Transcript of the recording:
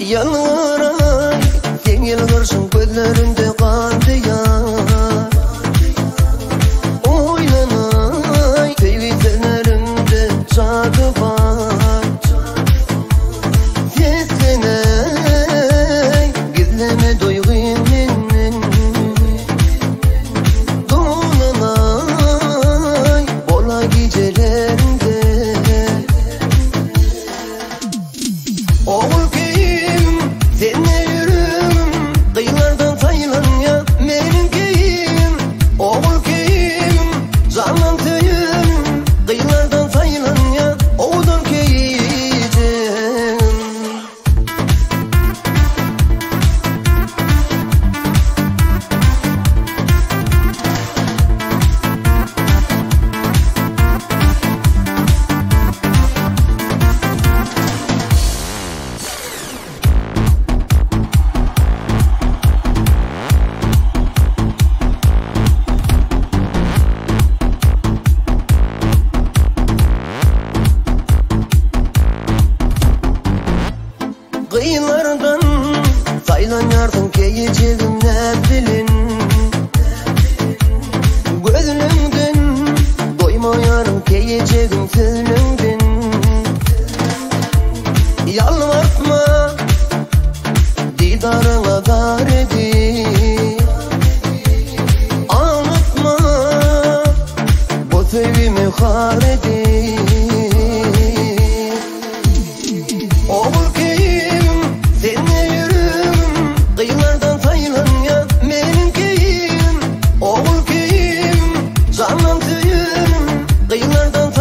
Ýalňyraý, seň ýylgyrşyň gözlerinde galdy ýar. Oýlanaý, söýgi sözlerimde jady bar. Seslenäý, gizleme duýgyň menden. Dolanaý, bola gijelerinde. Ogul keýigim, sende ýüregim, Gyzlardan saýlanýa meniň keýigim. Ogul keýigim, jandan söýenim, Gyzlardan saýlanýa owadan keýijegim. Gyzlardan saýlanýarsyň keýijegim näbilin Gözleňden doýmaýaryn keýijegim sözleňden Ýalbartma didaryňa zar edip Aglatma bu söýgimi har edip Ogul keýigim, sende ýüregim, Gyzlardan saýlanýa meniň keýigim. Ogul keýigim, jandan söýenim, Gyzlardan.